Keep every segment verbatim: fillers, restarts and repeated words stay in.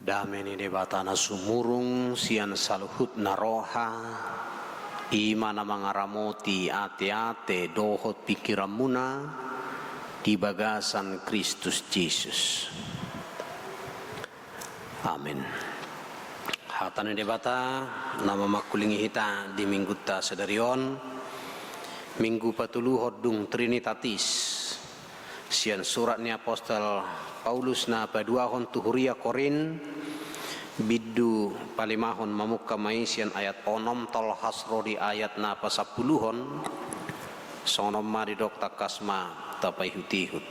Dame ni Debata na sumurung sian saluhutna roha, i ma na mangaramoti ateate dohot pingkiranmuna di bagasan Kristus Jesus. Amin. Hata ni Debata na mamangkulingi hita di minggunta sadari on, Minggu patoluhon dung Trinitatis. Sian surat ni apostel Paulus na paduahon tu huria Korint, bindu palimahon, mamungka ma i sian ayat onom tolhas ro di ayat na pasampuluhon. Songon on ma didok, tangkas ma tapaihutihut.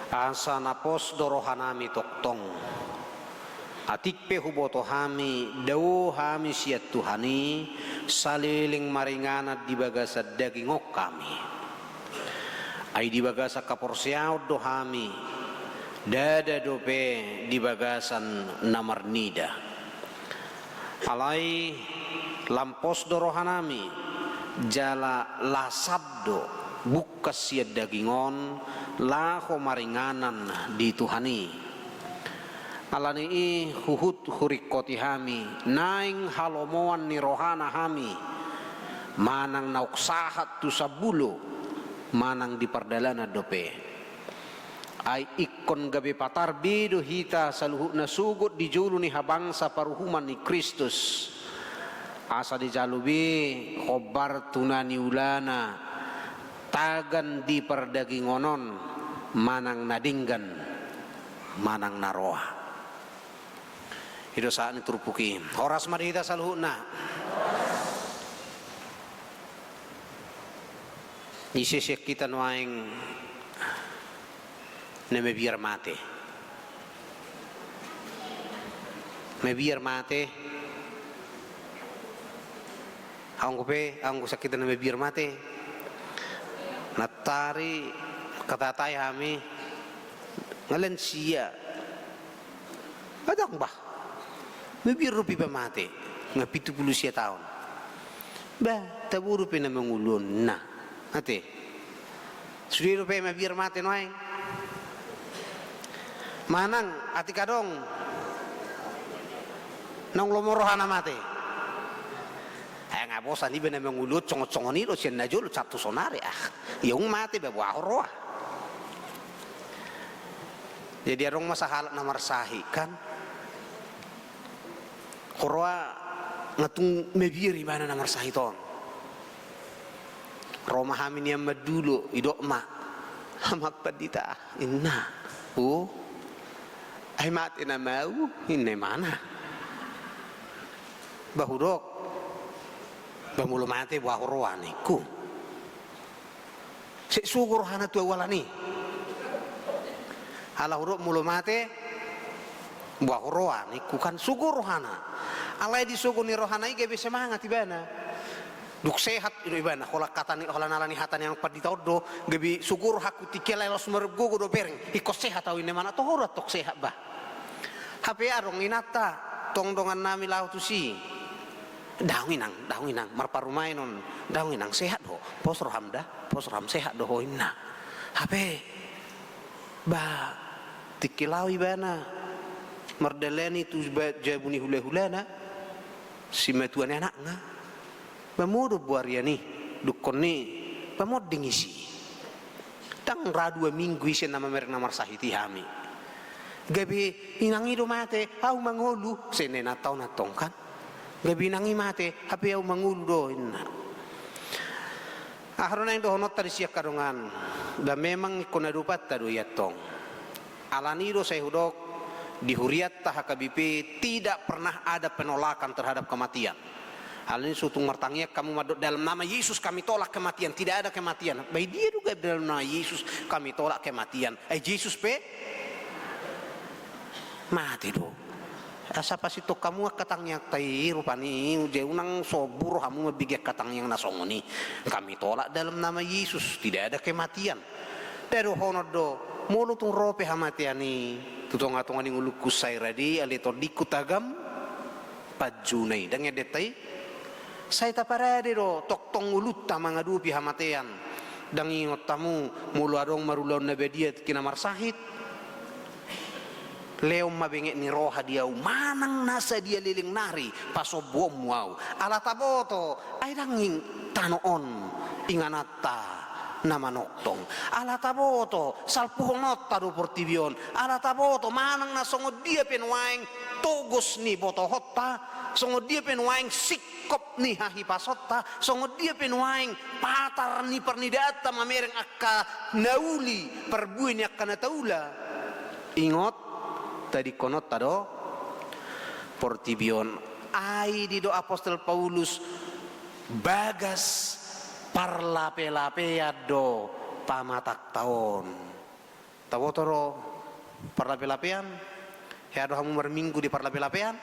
Asa na pos do rohanami tongtong. Atik pe huboto hami, dao hami sian Tuhan i, saleleng maringanan di bagasan daging on hami. Ai di bagasan haporseaon do hami, ndada dope di bagasan na marnida. Alai lam pos do rohanami, jala lasap do bungkas sian daging on, laho maringanan di Tuhan i. Ala ni i huhut huringkoti hami, naeng halomoan ni rohana hami, manang naung sahat tu sambulo, manang di pardalanan dope. Ai ingkon gabe patar be do hita saluhutna sogot di jolo ni habangsa paruhuman ni Kristus, asa dijalo be hombar tu na niulana, tagan di pardagingon on, manang na denggan, manang na roa. I do sahat ni turpuk i. Horas ma di hita saluhutna. Ise sian hita nuaeng na mabiar mate? Mabiar mate. Anggo pe, anggo sian hita na mabiar mate. Natari hatatai hami, nga lansia. Adong bah. Mabiar dope iba mate. Nga pitu pulu sia taon. Bah, tabo dope na mangolu on, na. Ate. Sude dope mabiar mate nuaeng. Manang atik adong naung lomo rohana mate. Ai nga bosan iba na mangolu on, songon-songon i do sian na jolo sahat tu saonari, ah. Ia tung mate ba, boha huroha. Jadi adong ma sahalak na marsahit kan. Huroha nga tung mabiar ibana na marsahit on. Ro ma hami nian mandulo, didok ma, "Amang pandita, inna. O, ai mate nama au?" Inna ibana. Ba hudok, "Ba molo mate boha huroha?" ningku. Sai sogo rohana tu au ala ni. Ala hudok molo mate, boha huroha ningku kan, sogo rohana. Alai di sogo ni rohana i gabe semangat ibana. Dung sehat i do ibana, holan hata ni, holan ala ni hata ni amang pandita on do, gabe sogo rohangku tingki, alai laos margogo do bereng, ingkon sehat au, inna ibana. Toho do antong sehat bah. Hape adong inanta, tong dongannami laho tusi. "Daong inang, daong inang, marparumaen on, daong inang, sehat do ho, pos roham da, pos roham, sehat do ho," inna. Hape, ba, tingki laho ibana mardalani tu ba-, jabu ni hulahulana, simatua ni anakna. Ba modom bo arian i, dungkon ni, ba monding isi. Ndang ra dua minggu i sian na mamereng na marsahit i hami. Gabe inang i do mate, au mangolu, sai inna inanta on antong kan. Gabe inang i mate, hape au mangolu do, inna. Aha do naeng dohononta di si angka dongan? Ba memang ingkon adopanta do i antong. Ala ni do sai hudok, di hurianta H K B P tidak pernah ada penolakan terhadap kematian. Ala ni so tung martangiang hamu mandok, "Dalam nama Yesus kami tolak kematian." Tidak ada kematian. Ba i dia do gabe dalam nama Yesus kami tolak kematian? Ai Jesus pe mate do. Asa pasintong hamu angka tangiangta i rupani, jadi unang sombu rohamu mambege angka tangiang na songon i. Kami tolak dalam nama Yesus, tidak ada kematian. Nda dohonon do, molo tung ro pe hamatean i tu tongatonga ni ngolungku, sai rade ale tondingku tagam panjuna i. Ndang endenta i? Sai taparade do tongtong ngolunta mangadopi hamatean. Ndang ingot hamu molo adong marulaon na badia tingki na marsahit? Lehon ma benget ni roha di ahu manang na sadia leleng nari pasombuonmu ahu. Ala taboto, ai ndang tano on ingananta na manongtong. Ala taboto, salpuhononta do portibi on. Ala taboto, manang na songon dia pe nuaeng togos ni botohonta, songon dia pe nuaeng singkop ni hahipasonta, songon dia pe nuaeng patar ni parnidaanta mamereng angka na uli parbue ni angka na taula. Ingot, tadingkononta do portibi on. Ai didok apostel Paulus, bagas parlapelapean do pamatangta on. Taboto do parlapelapean? Hea do hamu marminggu di parlapelapean?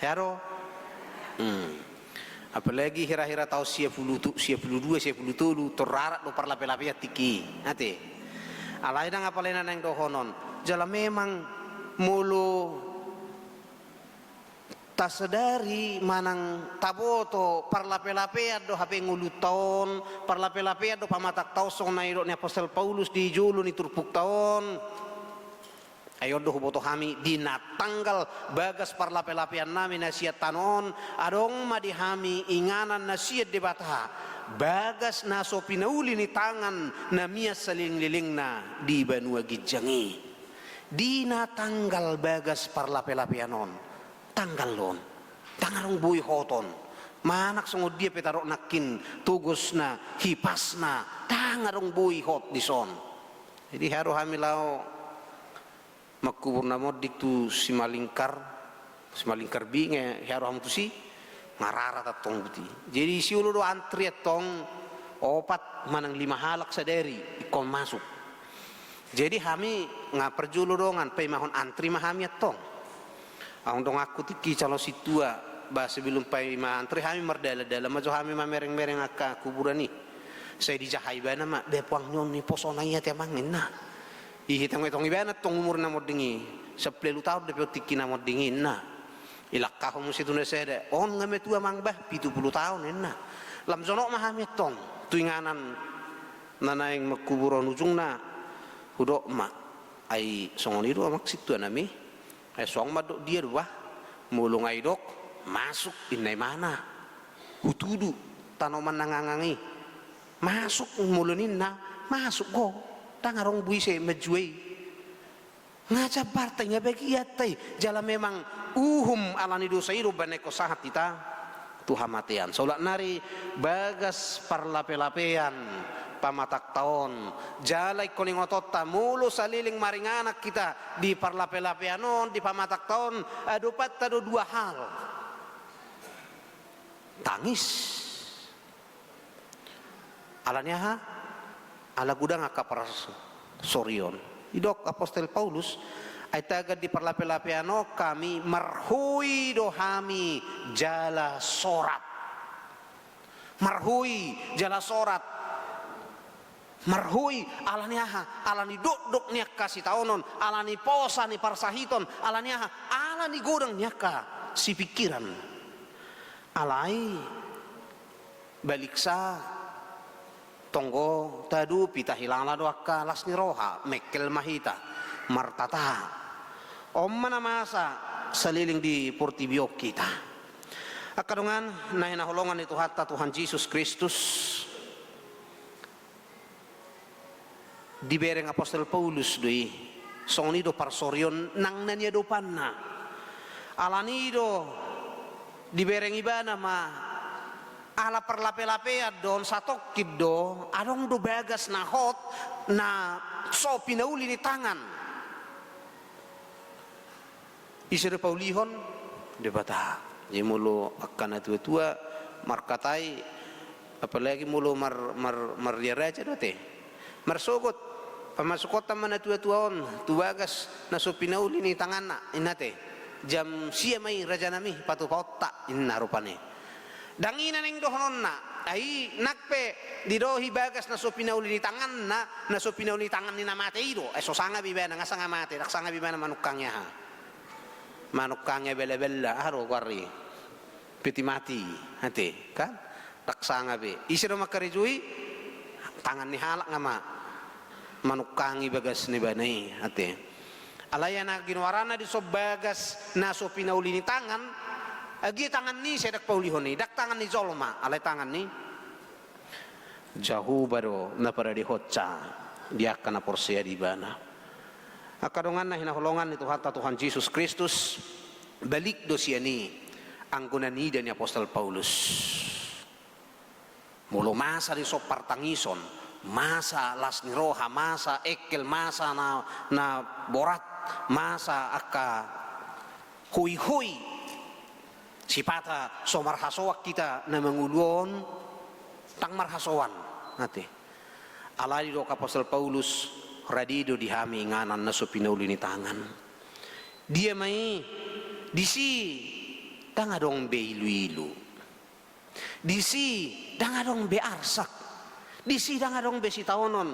Hea do? Hmm. Apalagi hira-hira taon sia pulu tu-, sia pulu dua, sia pulu tolu, tor arak do parlapelapean tingki i. Ate. Alai ndang apala i na naeng dohonon. Jala memang molo tasadari manang taboto parlapelapean do hape ngolunta on, parlapelapean do pamatangta on songon na nidok ni apostel Paulus di jolo ni turpukta on. Ai on do huboto hami di na tanggal bagas parlapelapeannami na sian tano on, adong ma di hami inganan na sian Debata, bagas na so pinauli ni tangan na mian saleleng-lelengna di banua ginjang i. Di na tanggal bagas parlapelapean on, tanggal on, ndang adong boi hot on. Manang songon dia pe tadok nangkin togosna, hipasna, ndang adong boi hot dison. Jadi hea do hami laho mangkubur na monding tu Simalingkar, Simalingkar binge, hea do hamu tusi? Nga rarat antong buti. Jadi siolo do antri antong, opat manang lima halak sadari ingkon masuk. Jadi hami nga parjolo dongan, paimahon antri ma hami antong. Adong donganku tingki calon sintua, ba sebelum paima antri hami mardalan-dalan ma jo hami mamereng-mereng angka kuburan i. Sai dijaha ibana ma, "Be, puang ni on ni posona i ate amang," ninna. Ihetong-hetong ibana antong umur na monding i, sampulu ualu taon dope on tingki na monding i ninna. Ilangkahon muse tu na sada, "On nga matua amang bah, pitu pulu taon," ninna. Lam jonok ma hami antong tu inganan na naeng mangkuburhon, ujungna hudok ma, "Ai songon i do amang sintuanami, ai suang mandok dia do bah, molo nga idok masuk," ninna imana. Hutudu tanoman na ngangang i. "Masuk molo ninna, masuk ho. Ndang adong boi ise manjua i." Nga jambarta i, nga bagianta i. Jala memang uhum ala ni dosa i do umbahen na ingkon sahat hita tu hamatean. Saulak nari bagas parlapelapean pamatangta on. Jala ingkon ingotonta molo saleleng maringanan hita di parlapelapean on, di pamatangta on, adopanta do dua hal. Tangis. Ala ni aha? Ala godang angka parsorion. Didok apostel Paulus, "Ai tagan di parlapelapean on hami, marhoi do hami jala sorat." Marhoi jala sorat. Marhoi ala ni aha? Ala ni dokdok ni angka sitaonon, ala ni posa ni parsahiton, ala ni aha? Ala ni godang ni angka sipingkiran. Alai baliksa tonggo tadopi, tahilala do angka las ni roha, mengkel ma hita, martata. On ma na masa saleleng di portibi on hita. Angka dongan na hinaholongan ni Tuhanta, Tuhan Jesus Kristus, dibereng apostel Paulus do i. Songon i do parsorion nang na niadopanna. Ala ni i do dibereng ibana ma, ala parlapelapean do on, satongkin do adong do bagas na hot na so pinauli ni tangan. Ise do paulihon? Debata. Jadi molo angka na tua-tua markatai, apalagi molo mar-, mar-, marria raja do ate, marsogot, pamasukhonta ma na tua-tua on tu bagas na so pinauli ni tanganna, ninna ate. Jam sia ma i rajanami patupaonta, ninna rupani. Ndang i na naeng dohononna, ai nang pe didok i bagas na so pinauli ni tanganna, na so pinauli ni tangan ni na mate i do, ai so sanga be ibana, nga sanga mate, ndang sanga be ibana manungkangi aha? Manungkangi bella-bella, aha do goar i? Peti mati, ate, kan? Ndang sanga be. Ise do mangkarejoi? Tangan ni halak nga ma manungkangi bagas ni ibana i, ate. Alai ia na ginoaranna dison bagas na so pinauli ni tangan, agia tangan ni ise ndang paulihon i? Ndang tangan ni jolma, alai tangan ni Jahowa do na paradehonsa di angka na porsea di Ibana. Angka dongan na hinaholongan ni Tuhanta Tuhan Jesus Kristus, balik do sian i anggo na nida ni apostel Paulus. Molo masa dison partangison, masa las ni roha, masa engkel, masa na, na borat, masa angka hoihoi, sipata so marhasoan hita na mangolu on, ndang marhasoan, ate. Alai didok apostel Paulus, rade do di hami inganan na so pinauli ni tangan. Dia ma i? Disi ndang adong be iluilu. Disi ndang adong be arsak. Disi ndang adong be sitaonon.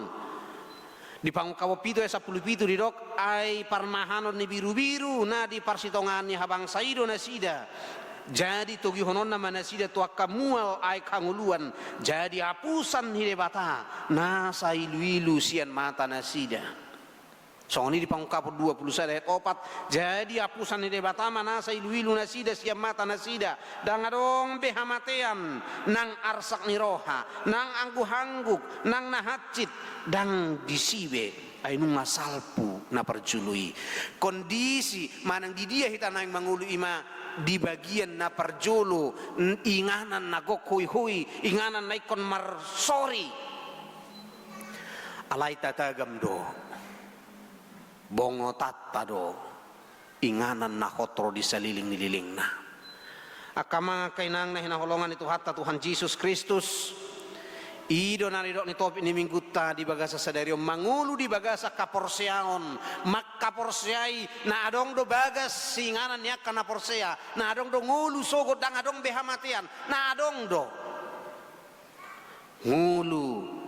Di Pangungkapon pitu ayat sampulu pitu didok, ai parmahanon ni birubiru na di parsitongaan ni habangsa i do nasida. Jadi togihononna ma nasida tu angka mual aek hangoluan, jadi apusan ni Debata nasa iluilu sian mata nasida. Songon i di Pangungkapon dua pulu sada ayat opat, jadi apusan ni Debata ma nasa iluilu nasida sian mata nasida. Ndang adong be hamatean, nang arsak ni roha, nang angguhangguk, nang na hansit, ndang disi be. Ai nunga salpu na parjolo i. Kondisi manang di dia hita naeng mangolu i ma di bagian na parjolo, n-, inganan na gok hoihoi, inganan na ingkon marsori. Alai tatagam do, bongotanta do inganan na hot ro di saleleng ni lelengna. Angka amang, angka inang na hinaholongan ni Tuhanta Tuhan Jesus Kristus, i do na nidok ni topik ni minggunta di bagasan sadari on, mangolu di bagasan haporseaon, manghaporseai. Na adong do bagas siinganan ni angka na porsea, na adong do ngolu sogot ndang adong be hamatean, na adong do ngolu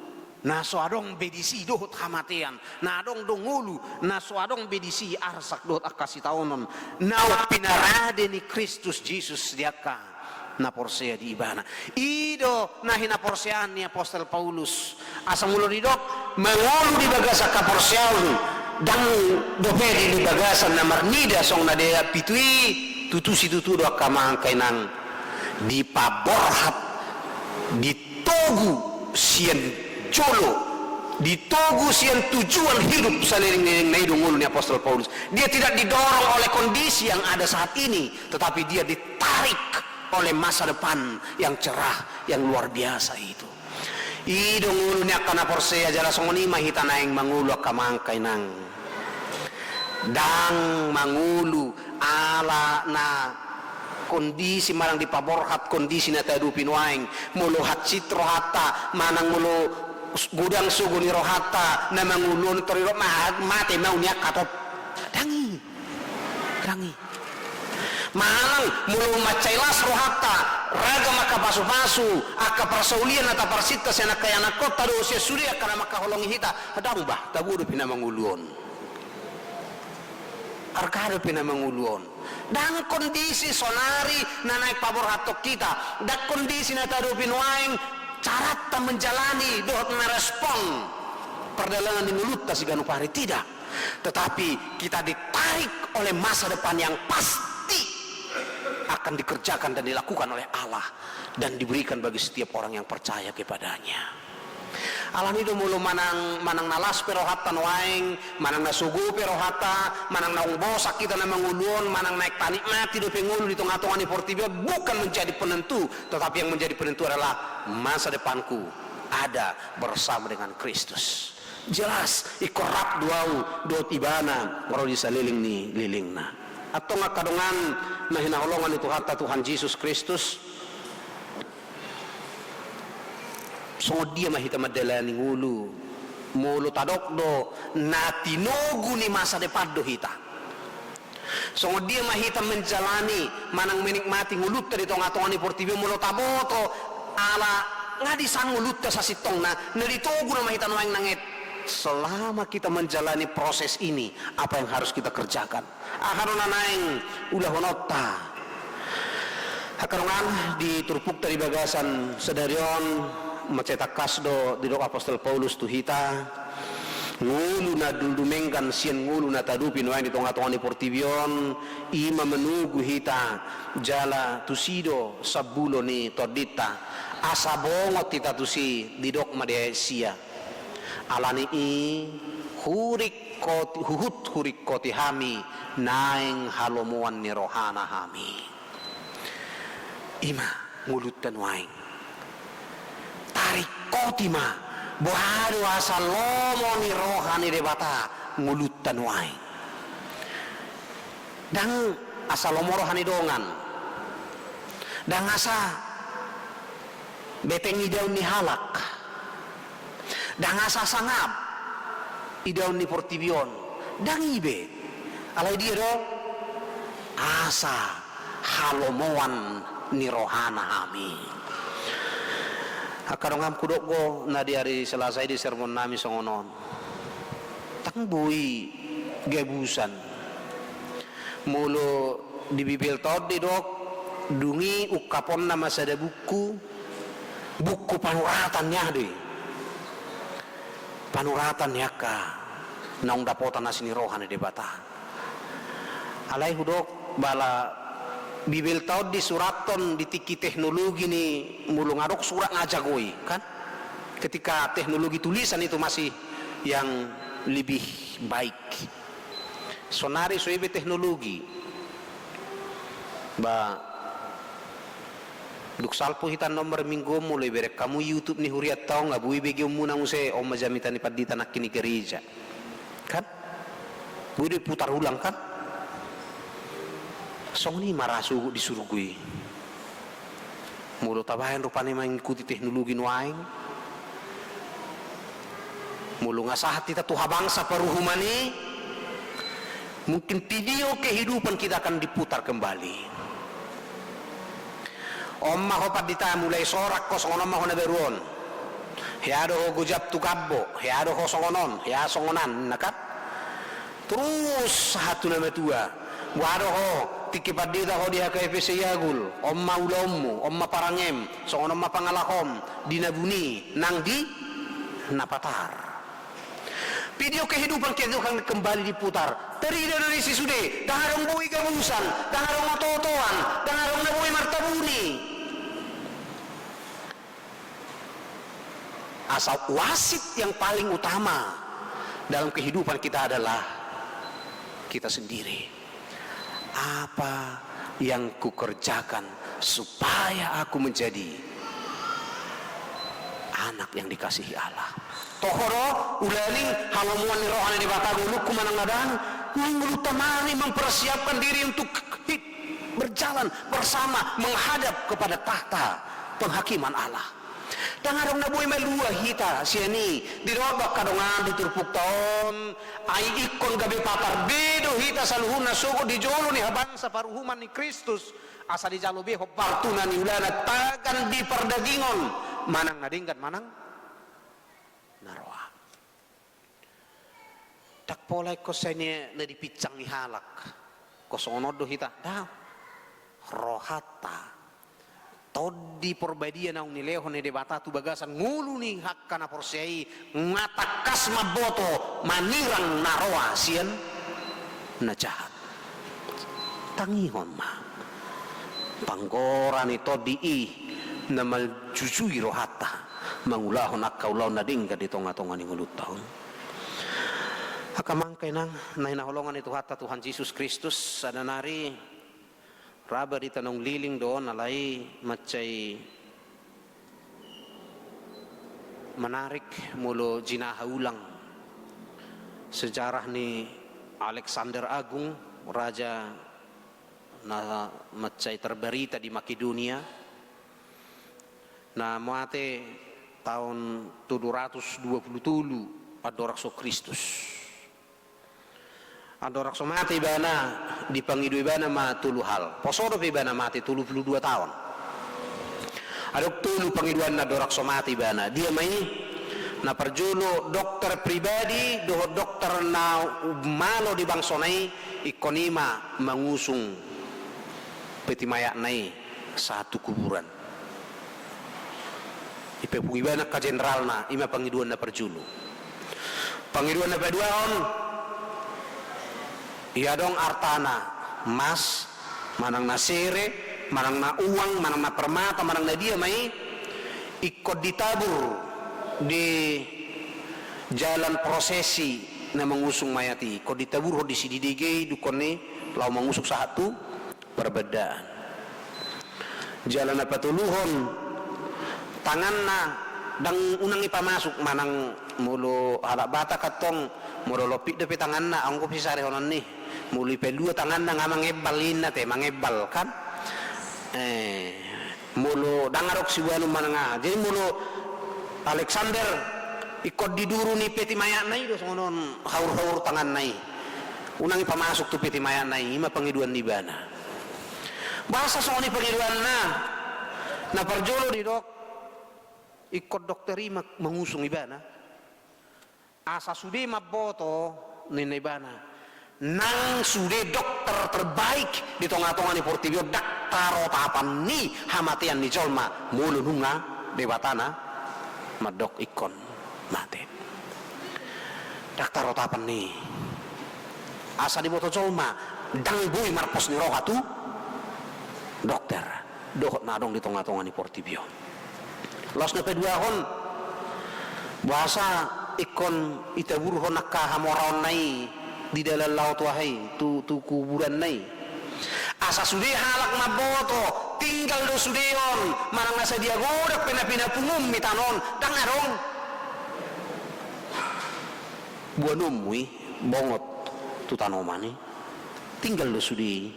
na so adong be disi dohot hamatean, na adong do ngolu na so adong be disi arsak dohot angka sitaonon na pinarade ni Kristus Jesus di angka na porsea di Ibana. I do na hinaporseaan ni apostel Paulus. Asa molo didok mangolu di bagasan haporseaon, ndang dope di bagasan na marnida songon na di ayat pitu i, tutu situtu do angka amang, angka inang, dipaborhat, di togu sian jolo, ditogu sian tujuan hidup saleleng-lelengna, i do ngolu ni apostel Paulus. Dia tidak didorong oleh kondisi yang ada saat ini, tetapi dia ditarik oleh masa depan yang cerah, yang luar biasa itu. I do ngolu ni angka na porsea, jala songon i ma hita naeng mangolu, angka amang, angka inang. Ndang mangolu ala na kondisi manang dipaborhat kondisi na tahadopi nuaeng. Molo hansit rohanta, manang molo godang sogo ni rohanta, na mangolu on tor didok ma-, mate ma au nian, hatop. Ndang i. Ndang i. Manang molo mansai las rohanta, ragam angka pasupasu, angka parsaulian na taparsinta sian angka ianakhonta dohot sian sude angka na mangkaholongi hita, ndang bah, tabo dope na mangolu on. Arga dope na mangolu on. Ndang kondisi sonari na naeng paborhathon hita, ndang kondisi na tahadopi nuaeng, caranta menjalani dohot merespon pardalanan ni ngolunta siganup ari, tidak. Tetapi kita ditarik oleh masa depan yang pasti akan dikerjakan dan dilakukan oleh Allah dan diberikan bagi setiap orang yang percaya kepada-Nya. Alani do molo manang, manang na las pe rohanta nuaeng, manang na sogo pe rohanta, manang naung bosan hita na mangolu on, manang naeng tanikmati dope ngolu di tonga-tonga ni portibi on, bukan menjadi penentu, tetapi yang menjadi penentu adalah masa depanku ada bersama dengan Kristus. Jelas, ingkon rap do au dohot Ibana ro di saleleng ni lelengna. Antong angka dongan na hinaholongan ni Tuhanta Tuhan Jesus Kristus, songon dia ma hita mandalani ngolu, molo tadok do na tinogu ni masa depan do hita? Songon dia ma hita menjalani manang menikmati ngolunta di tonga-tonga ni portibi on, molo taboto ala nga disang ngolunta sasintongna, na ditogu nama hita nuaeng nanget? Selama kita menjalani proses ini, apa yang harus kita kerjakan? Aha do na naeng ulahononta? Angka dongan, di turpukta di bagasan sadari on, mansai tangkas do didok apostel Paulus tu hita, Ngolu na dumenggan sian ngolu na tahadopi nuaeng di tonga-tonga ni portibi on, i ma manogu hita jala tusi do sambulo ni tondinta. Asa bongot hita tusi, didok ma di ayat sia: Ala ni i huringkoti, huhut huringkoti hami naeng halomoan ni rohana hami. I ma ngolunta nuaeng. Taringkoti ma, boha do asa lomo ni roha ni Debata ngolunta nuaeng. Ndang asa lomo roha ni dongan. Ndang asa beteng idaon ni halak. Ndang asa sangap idaon ni portibi on. Ndang i be. Alai dia do? Asa halomoan ni rohana hami. Angka donganku, dok do na di ari Selasa i di sermon nami songon on. Ndang boi gabusan. Molo di Bibel Tondi dok, dung i ungkaponna ma sada buku, buku panuratan ni aha do i? Panuratan ni angka naung dapotan asi ni roha ni Debata. Alai hudok bala Bibel Tondi disurathon di tingki teknologi ni, molo nga adong surat nga jagoi, kan? Ketika teknologi tulisan itu masih yang lebih baik. Sonari so i be teknologi. Ba, dung salpu hita nomor minggu on, molo ibereng hamu YouTube ni hurianta on, nga boi begeonmuna muse, on ma jamita ni pandita nangkin i gereja. Kan? Boi do diputar ulang, kan? Songon i ma ra sogot di surgo i. Molo tabahen rupani mangikuti teknologi nuaeng, molo nga sahat hita tu habangsa paruhuman i, mungkin video kehidupan kita akan diputar kembali. On ma ho pandita, mulai sorak ho songon on ma ho na baru on. Hea do ho gojap tu gambok, hea do ho songon on, hea songon an, na kan? Torus sahat tu na matua. Boha do ho, tingki pandita ho di H K P Seiagul, on ma ulaonmu, on ma parangem, songon on ma pangalahom, di na buni, nang di na patar. Video kehidupan kita itu akan kembali diputar. Tarida do disi sude, ndang adong boi gabusan, ndang adong oto-otoan, ndang adong na boi martabuni. Asa wasit yang paling utama dalam kehidupan kita adalah kita sendiri. Apa yang kukerjakan supaya aku menjadi anak yang dikasihi Allah? Toho do, ulaning halomoan ni roha ni Debata ngolungku manang na dang, ngolunta ma i mempersiapkan diri untuk hid-, berjalan bersama menghadap kepada tahta penghakiman Allah. Ndang adong na boi malua hita sian i. Didok do angka dongan di turpukta on, ai ingkon gabe patar be do hita saluhutna sogot di jolo ni habangsa paruhuman ni Kristus, asa dijalo be hombar tu na niulana tagan di pardagingon, manang na denggan manang na roa. Ndang pola ingkon sai na dipinsang ni halak. Ingkon songon on do hita, ndang. Rohanta, Tondi Porbadia naung nilehon ni Debata tu bagasan ngolu ni angka na porsea i, nga tangkas mamboto manirang na roa sian na jahat. Tangihon ma panggora ni Tondi i na manjujui rohanta mangulahon angka ulaon na denggan di tonga-tonga ni ngolunta on. Angka amang, angka inang na hinaholongan ni Tuhanta Tuhan Jesus Kristus, sada nari ra barita naung liling do on, alai mansai menarik molo jinaha ulang sejarah ni Alexander Agung, raja na mansai terbarita di Makedonia, na mate taon tolu ratus dua pulu tolu andorang so Kristus. Andorang so mate ibana, dipangido ibana ma tolu hal. Poso dope ibana mate, tolu pulu dua taon. Adong tolu pangidoanna andorang so mate ibana. Dia ma i? Na parjolo, dokter pribadi dohot dokter na malo di bangsona i, ingkon i ma mangusung peti mayatna i sahat tu kuburan. Ipepu ibana angka jenderalna, i ma pangidoan na parjolo. Pangidoan na paduahon, ia adong artana, mas, manang na sere, manang na uang, manang na permata, manang na dia ma i, ingkon ditabur di jalan prosesi na mangusung mayat i, ingkon ditaburhon di sididege i, dungkon i laho mangusung sahat tu parbandaan. Jala na patoluhon, tanganna ndang unang ipamasuk, manang molo halak Batak antong, molo lompit dope tanganna, anggo pe sarihononna i, molo ipalua tanganna nga mangembal inna te, mangembal kan. Eh, molo ndang adong siboanonna manang aha. Jadi molo Alexander, ingkon di duru ni peti mayatna i do songon on haurhaur tanganna i. Unang ipamasuk tu peti mayatna i, ima pangidoan ni ibana. Boasa songon i pangidoanna? Na parjolo didok, ingkon dokter i ma-, mangusung ibana. Asa sude mamboto, ninna ibana, nang sude dokter terbaik di tongatonga ni portibi on, ndang tarotapan ni hamatean ni jolma molo nunga Debata na mandok ingkon mate. Ndang tarotapan ni. Asa diboto jolma, ndang boi marpos ni roha tu dokter dohot na adong di tongatonga ni portibi on. Laos na paduahon, boasa ingkon itaburhon angka hamoraonna i di dalan laho tu aha i, tu, tu kuburanna i. Asa sude halak mamboto, tinggal do sude on, manang na sadia godang pe na pinapungum i tano on, ndang adong boanonmu i bongot tu tanoman i. Tinggal do sude i.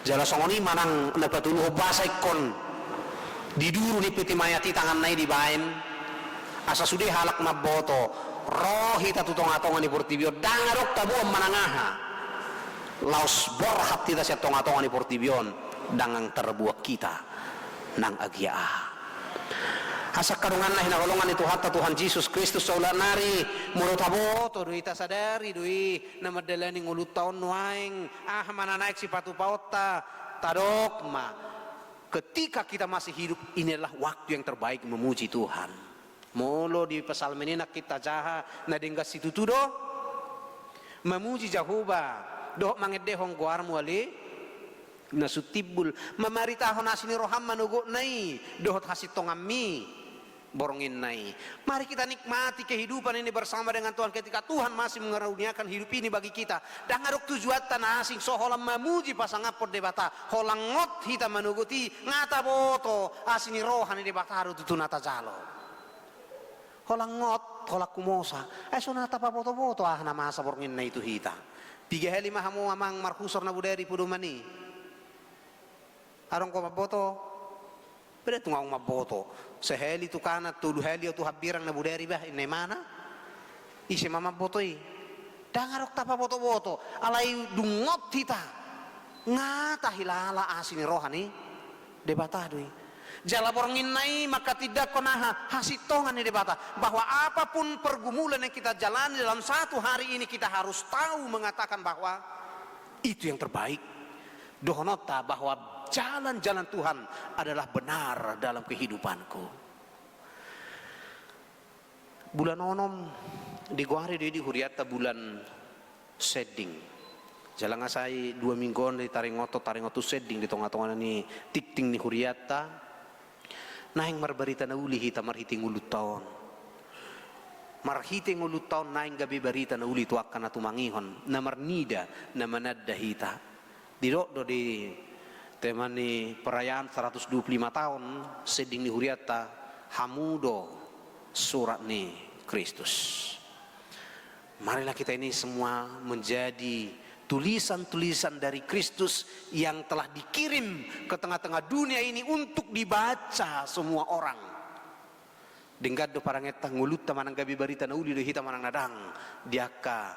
Jala songon i manang na patoluhon, boasa ingkon di duru ni peti mayat i tanganna i dibaen. Asa sude halak mamboto, ro hita tu tongatonga ni portibi on, ndang adong taboan manang aha. Laos borhat hita sian tongatonga ni portibi on, ndang tarboan hita nang agia aha. Asa angka donganna hinaholongan ni Tuhanta Tuhan Jesus Kristus, saulak nari, molo taboto do i, tasadari do i, na mandalani ngolunta on nuaeng, aha ma na naeng sipatupaonta, tadok ma, ketika kita masih hidup, ini adalah waktu yang terbaik memuji Tuhan. Molo di Psalmen i nangkin tajaha, na denggan situtu do mamuji Jahowa dohot mangendehon goarmu ale na sun timbul, mamaritahon asi ni roham manogotna i dohot hasintonganmi bornginna i. Mari kita nikmati kehidupan ini bersama dengan Tuhan ketika Tuhan masih mengaruniakan hidup ini bagi kita. Ndang adong tujuanta na asing, so holan mamuji pasangaphon Debata, holan ngot hita manogot i, nga taboto asi ni roha ni Debata do tutu na tajalo. Holan ngot, holan humosa. Ai so na tapabotoboto aha na masa bornginna i tu hita. Piga hali ma hamu amang marhusor na bodari podoman i? Adong ho mamboto? Beda tung ahu mamboto. Sahali tu kanan, tolu hali au tu hambirang na bodari bah, inna imana. Ise ma mamboto i? Ndang adong tapabotoboto. Alai dung ngot hita, nga tahilala asi ni roha ni Debata do i. Jala bornginna i mangkatindangkon aha? Hasintongan ni Debata. Bahwa apapun pergumulan yang kita jalani dalam satu hari ini, kita harus tahu mengatakan bahwa itu yang terbaik. Dohononta bahwa jalan-jalan Tuhan adalah benar dalam kehidupanku. Bulan onom digoari do i di hurianta bulan Sending. Jala nga sai dua minggu on ditaringothon, taringot tu Sending di tongatonga ni tingting ni hurianta. Naeng marbarita na uli hita marhite ngolunta on. Marhite ngolunta on naeng gabe barita na uli tu angka na tumangihon, na marnida, na mananda hita. Didok do di tema ni perayaan seratus dua puluh lima taon Sending ni hurianta, hamu do surat ni Kristus. Marilah kita ini semua menjadi tulisan-tulisan dari Kristus yang telah dikirim ke tengah-tengah dunia ini untuk dibaca semua orang. Denggan do parangenta, ngolunta manang gabe barita na uli do hita manang na dang di angka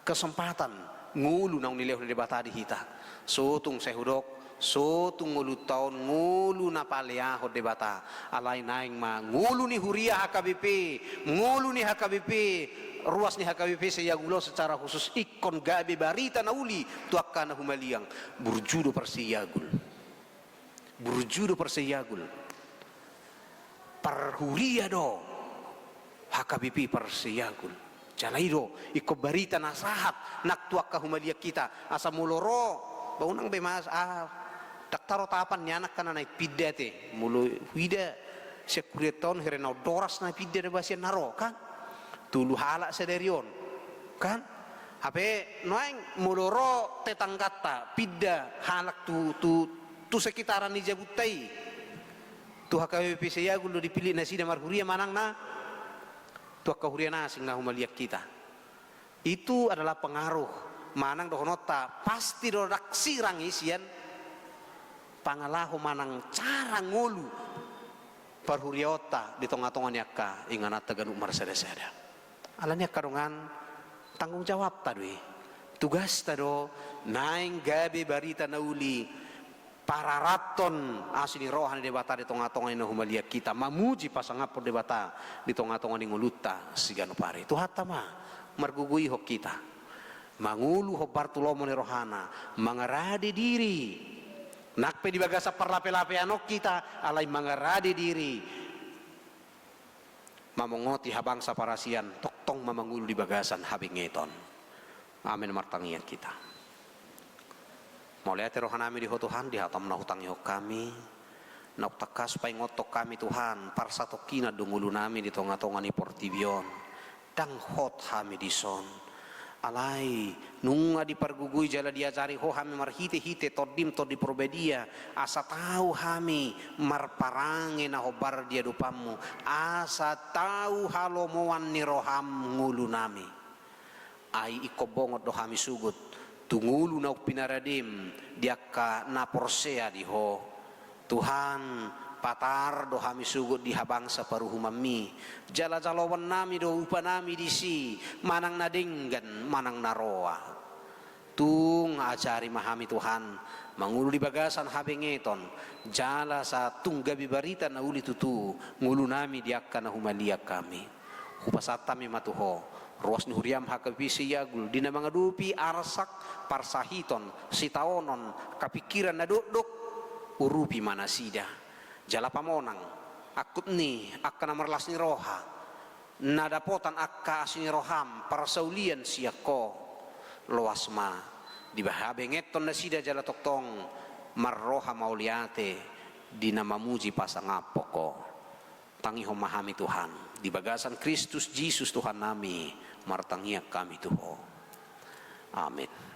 kesempatan ngolu naung nilehon ni Debata di hita. So tung sai hudok, so tung ngolunta on ngolu na paleahon Debata. Alai naeng ma ngolu ni huria H K B P, ngolu ni H K B P, ruas ni H K B P Seiagul on secara khusus ingkon gabe barita na uli tu angka na humaliang. Burju do parseiagul. Burju do parseiagul. Parhuria do H K B P parseiagul. Jala i do ingkon barita na sahat nang tu angka humaliang hita, asa molo ro, ba unang be mas, ah, ndang tarotapan nian angka na naeng pinda te, molo huida sian hurianta on, hira na on doras na pinda da ba sian na ro, kan? Tolu halak sadari on, kan? Hape nuaeng molo ro tetangganta pinda halak tu, tu, tu sekitaran ni jabunta i, tu H K B P P Siagul do dipillit nasida marhuria manang na tu angka huria na asing na humaliang hita. Itu adalah pengaruh manang dohononta pasti do ndang sirang i sian pangalaho manang cara ngolu parhuriaonta di tongatonga ni angka ingananta ganup marsadasada. Alani i angka dongan, tanggung jawabta do i. Tugasta do naeng gabe barita na uli, pararathon asi ni roha ni Debata di tongatonga ni na humaliang hita, mamuji pasangaphon Debata di tongatonga ni ngolunta siganup ari. Tuhanta ma margogoihon hita mangolu hombar tu lomo ni rohana, mangarade diri. Nang pe di bagasan parlapelapean on hita, alai mangarade diri mamongoti habangsa parasian, tongtong ma mangolu di bagasan habengeton. Amen. Martangiang hita. Mauliate rohanami di Ho Tuhan, di hataM na hutangihon hami, naung tangkas paingothon hami Tuhan, parsatongkinan do ngolunami di tongatonga ni portibi on. Ndang hot hami dison. Alai nunga dipargogoi jala diajari Ho hami marhitehite TondiM, Tondi Parbadia, asa tau hami marparange na hombar di adopanMu, asa tau halomoan ni rohaM ngolunami. Ai ingkon bongot do hami sogot tu ngolu naung pinaradeM di angka na porsea di Ho. Tuhan, patar do hami sogot di habangsa paruhumanMi, jala jaloonnami do upanami disi, manang na denggan manang na roa. Tung ajari ma hami Tuhan mangolu di bagasan habengeton, jala asa tung gabe barita na uli tutu ngolunami di angka na humaliang hami. Hupasahat hami ma tu Ho ruas ni huriaM H K B P Siagul di na mangadopi arsak, parsahiton, sitaonon, hapingkiran na dokdok. Urupi ma nasida jala pamonang angkup ni angka na marlas ni roha, na dapotan angka asi ni rohaM parsaulian sian Ho. Loas ma dibahen habengeton nasida jala tongtong marroha mauliate di na mamuji pasangaphon Ho. Tangihon ma hami Tuhan, di bagasan Kristus Jesus Tuhannami martangiang hami tu Ho. Amen.